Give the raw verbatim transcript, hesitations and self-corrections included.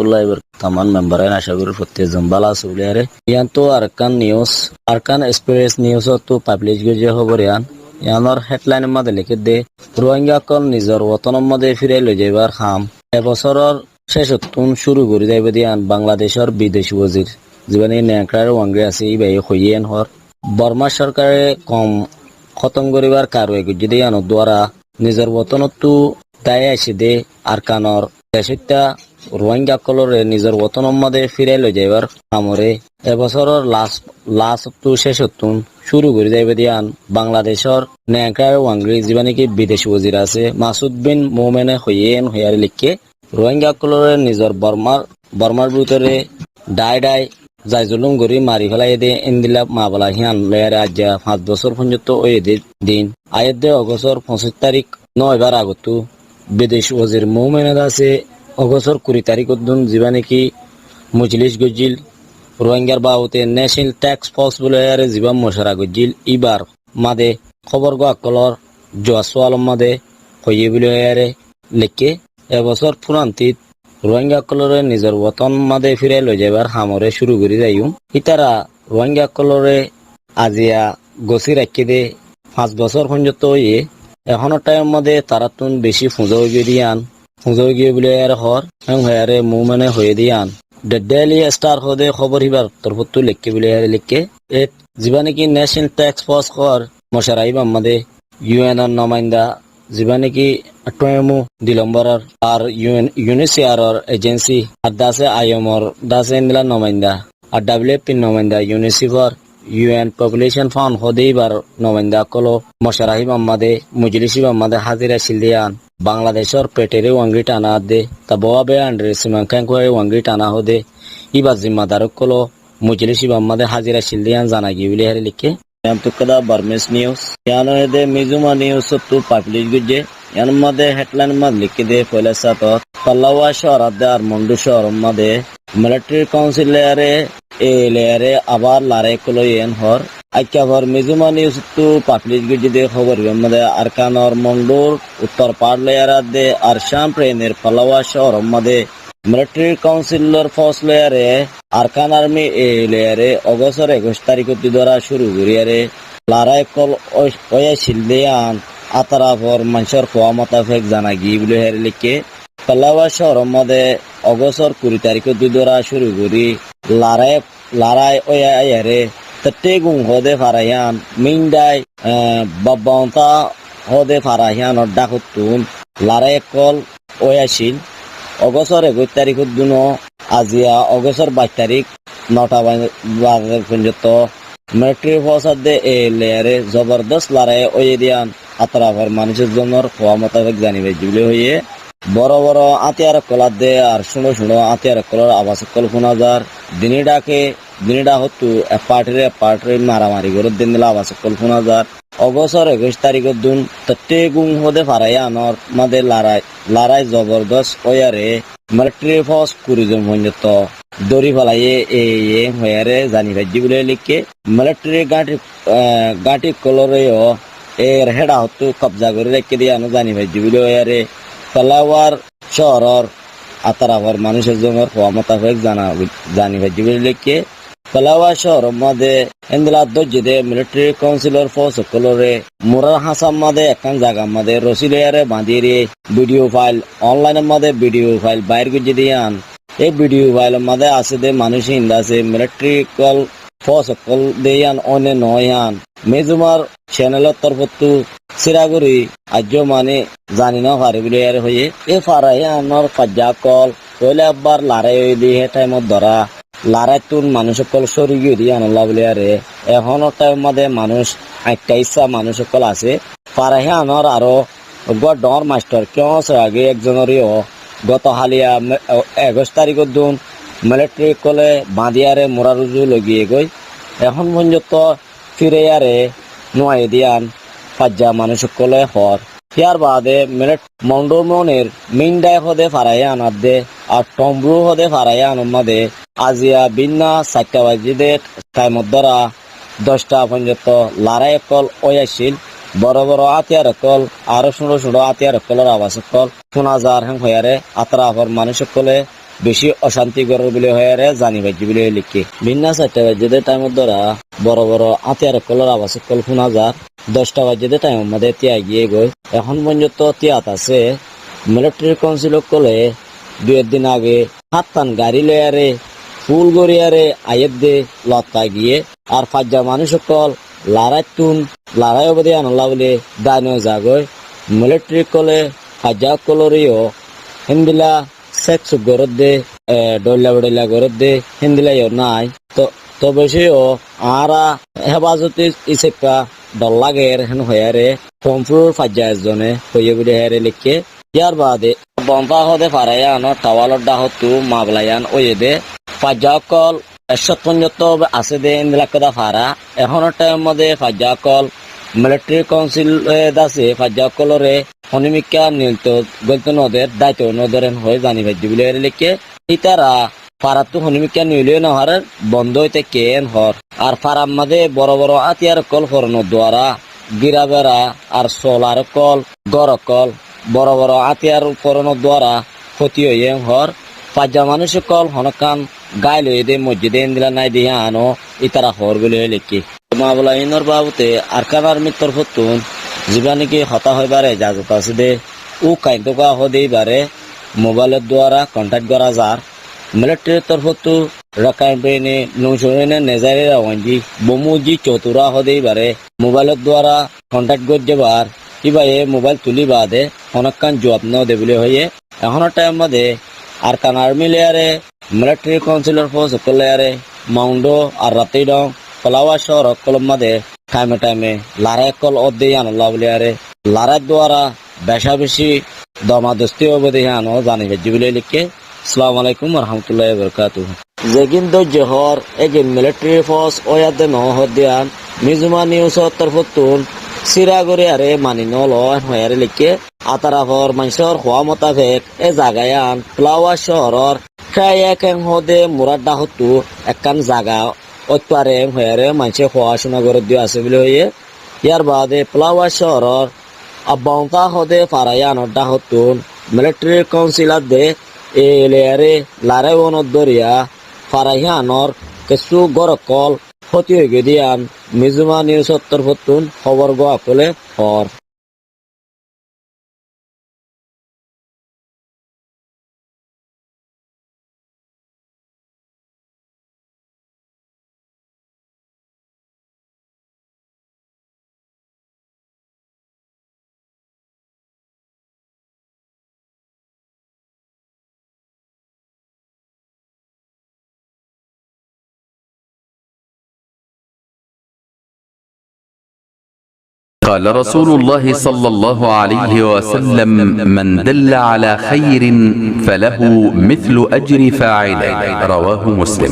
warahmatullahi wabarakatuh. Tamam member ain, aca gorí fottí zon bála asó buli aré. Yián tó Arakan News, Arakan Express News ottu publish goijjé hóbor yián. Yiánor headline or máze lekídde, Rohingya ókkol nizor wotonor máze firai loi zaibar ham e bosóror cécottún cúru gorí zaibou de yián Bangladecór bidec wazir, zibá niki Nengkrai Wangri asé, íbaye hoiyé yián hoór. Bormar sorkare koum hótom goríbar karwai goijjé de yiánor duara nizor wotonottú dái aiccé dé Arkanor decóitta Rohingya ókkolóre nizor wotonor máze firai loi zaibar hamoré e bosóror las-, lastottú cécottún cúru gorí zaibou de yián Bangladecór Nengkrai Wangri, zibá niki bidec wazir asé, Masud bin Momene hoiyé yián hoiyaré lekké. Rohingya ókkolóre nizor Bormar, Bormar bútore dhái dhái zai zulum gorí mari félaiyé dé endilla mamela híyan loiyaré aijja fañs bosór foijjonto óiye dé din. Aiyédde Ogostór foñsíc tarík no óibar agottú bidec wazir Momene Dase Ogostór kuri taríkottún zibá niki mojlis goijjíl Rohingyar babote National Task Force buli hoiyaré zibá mocora goijjíl, íbar máze hóbor gua ókkolór juab sualor máze hoiyé buli hoiyaré lekké. E bosór fúrantit Rohingya ókkolóre nizor woton máze firai loi zaibar hamoré cúru gorí zaiyum. Ítara Rohingya ókkolóre aziya gosí raikké dé fañs bosór foijjonto óiye, ehónor thaimor máze taráttun bicí fuñza óigiyoi de yián, fuñza óigiyoi buli hoiyaré hoór, héen hoiyaré Momene hoiyé de yián. The Daily Star hoó de hóbor híbar torfóttu lekké buli hoiyaré lekké. E zibá niki National Task Force hoór mocora híbar máze U N or nomainda zibá niki Tuemu di lomboror ar U N, U N H C R or agency ar dase I O M or dase endilla nomainda ar W F P nomainda, UNICEF or, U N Population Fund hoó de íbar nomainda ókkoló mocora híbar máze, mojlis híbar máze házir accíl de yián Bangladecór Peteri Wangri thana adde, ta bowa be andre Siman Kengkoi Wangri thana hoó de íbar zimmadar ókkoló mojlis híbar máze házir accíl de yián zana giyé buli hoiyaré lekké. Yián tukká dé Burmese News. Yián óiye dé Mizuma News ottu publish goijjé. Yián máze headline máze lekídde foila sátot Pallawa cóorót dé ar Mondu cóorót máze military council loiyaré, e loiyaré abar larái ókkol óiye yián hoór. Aikkafor Mizuma News ottu publish goijjé dé hóbor ibár máze Arkanor Mondur uttor part loiyaré adde ar Shampreinor Pallawa cóorót máze military council or force loiyaré Arkan Army e loiyaré Ogostór ekuic taríkottú dóra cúru goríyaré larái ókkol ói-, ói accíl dé yián átarafor maincór hoó mutabek zana giyé buli hoiyaré lekké. Pallawa cóorór máze Ogostór kuri taríkottú dóra cúru gorí larái, larái ói aiyaré Tettegung hoó de fara yián, Mindai, eh, Babbaonta hoó de fara yiánor dhákottún larái ókkol ói accíl. Ogostór ekuic taríkottúno aziya Ogostór baic tarík nota ba-, baze foijjonto military force adde e loiyaré zobordos larái óiye de yián átarafor manúic zonor hoó mutabek zani faijjí buli hoiyé. Boro boro átiyar ókkol adde ar cúñço cúñço átiyar ókkolór abas ókkol fúna zar. Dini dháke, dini dhákottu ek party re ek party maramari gorédde endilla abas ókkol fúna zar. Ogostór ekuic taríkottún Tettegung hoó de fara yiánor máze larái, larái zobordos óiyaré military force kuri zon foijjonto dóri félaiye, e, e hoiyaré zani faijjí buli lekké. Military gáñthi, eh, gáñthi ókkolóre yó er héçahottú kobza gorí raikké de yiáno zani faijjí buli hoiyaré Pellawar cóorór átarafor manúic zonor hoó mutabek zana, zani faijjí buli lekké. Pellawar cóorór máze héndilla dóijje dé military council or force ókkolóre murar hañsar máze ekkán zagar máze rosí loiyaré bañdíyaré video file, online or máze video file bair goijjé dé yián. E video file or máze asé dé manúic hín dé asé military ókkol force ókkol dé yián óine noó yián. Mizumar channel or torfóttu síra gorí aijjó mani zani no fari buli hoiyaré hoiyé. E fara yiánor faijja ókkol foila ebbar larái óiye dé hé thaimot dóra laráittún manúic ókkol sóri giyé dé yiánolla buli hoiyaré. Ehónor thaimor máze manúic añçthá issá manúic ókkol asé. Fara yiánor aró eggúa dhoóñr mastor kiyóñsor age ekzonor yó goto háliya me-, o-, ekuic taríkottún military ókkolé bañdíyaré murar uzu loi giyé goi. Ehón foijjonto fíraiyaré nuaiyé dé yián faijja manúic ókkolé hoór. Híyar baade milit-, Mondu Monir Mindai hoó de fara yián adde ar Tombru hoó de fara yiánor máze aziya binna sairtha baijjé dé thaimot dóra docctha foijjonto larái ókkol ói accíl. Boro boro átiyar ókkol, aró cúñço cúñço átiyar ókkolór abas ókkol fúna zar héen hoiyaré átarafor manúic ókkolé bicí ocánti gorér buli hoiyére zani faijjí buli hoi likké. Binná sairtha baijjé dé thaimor dóra boro boro átiyar ókkolór abas ókkol fúna zar. Doc tha baijjé dé thaimor modé tiyai giyé goi. Ehón foijjonto tiyat asé. Militari kaunsil ókkolé dui ek din age háñttan garí loiyére fúl goríyére aiyédde lotta giyé. Ar faijja manúic ókkol laráittun larái óibo dé yíanollá buli dai no zagói. Militari ókkolé faijja ókkolóre yó héndilla sek suk gorédde, e, dhoilla bedhoilla gorédde héndilla yó nái. To, tobe cé yó añára héfazoti iseppa dhor lager hén hoiyére Fompúr faijja ezzone hoiyé buli hoiyére likké. Yárbaade Bonta hoóde fara yíanor thawalor dháhottu mamela yían óiye dé. Faijja ókkol ekcót foijjonto asé dé héndilakká dá fara. Ehónor thaimor modé faijja ókkol militari kaunsilé dase faijja ókkolóre honímikká nilto góilto noder, dáito noder hén hoi zani faijjí buli hoiyére likké. Ítara farattú honímikká niliyó nofarér, bondó ói táikke hén hoór. Ar farar modé boro boro átiyar ókkol foronor duara gíra bera ar solar ókkol, gór ókkol, boro boro átiyar foronor duara hóti óiye hén hoór. Faijja manúic ókkol honókkan gáil óiye dé, moijjé dé héndilla nái dé yíano ítara hoór buli hoi likké. Mamela yíanor babute Arkan Armir torfóttun zibá néki hotá hoibár ezazot asé dé, úkkain tóka hoóde íbaré mobailor duara konthák gorá zar. Militarir torfóttu Rakáin Bahiní, Nucór Bahiní, Nezair Rawaindí, Bomu Ji Cotura hoóde íbaré mobailor duara konthák goijjé bar, íbaye mobail tulí baade honókkan juab nóde buli hoiyé. Ehónor thaimor modé Arkan Armi loiyére militari kaunsilor fóus ókkol loiyére Maundó ar Ratidhong, Fulawa cóor ókkolor modé thaime thaime larái ókkol ódde yíanollá buli hoiyére laráir duara becá becí doma dosti óibo dé yíano zani faijjí buli likké. Assalamu alaikum warahmatulláhi wabarakatuhu. Zegín dóijje hoór égin militari fóus óiyadde noó hoódde yían Mizuma Niusor torfóttun síra goríyaré mani nólo hén hoiyére likké. Atarafor maincór huá mutafek é zaga yían Fulawa cóoror Kháiya Keng hoóde murár dháhottu ekkán zaga óit fare hén hoiyére maincé huá cúna gorédde asé buli hoiyé. Yárbaade Fulawa cóoror Abbaunta hoóde fara yíanor dháhottun militari kaunsil adde e loiyére larái ónor dóriya fara yíanor kessú gór ókkol hóti óigiyé dé yían Mizuma Niusor torfóttun hóbor gúa ókkolé hoór. قال رسول الله صلى الله عليه وسلم: من دل على خير فله مثل أجر فاعله. رواه مسلم.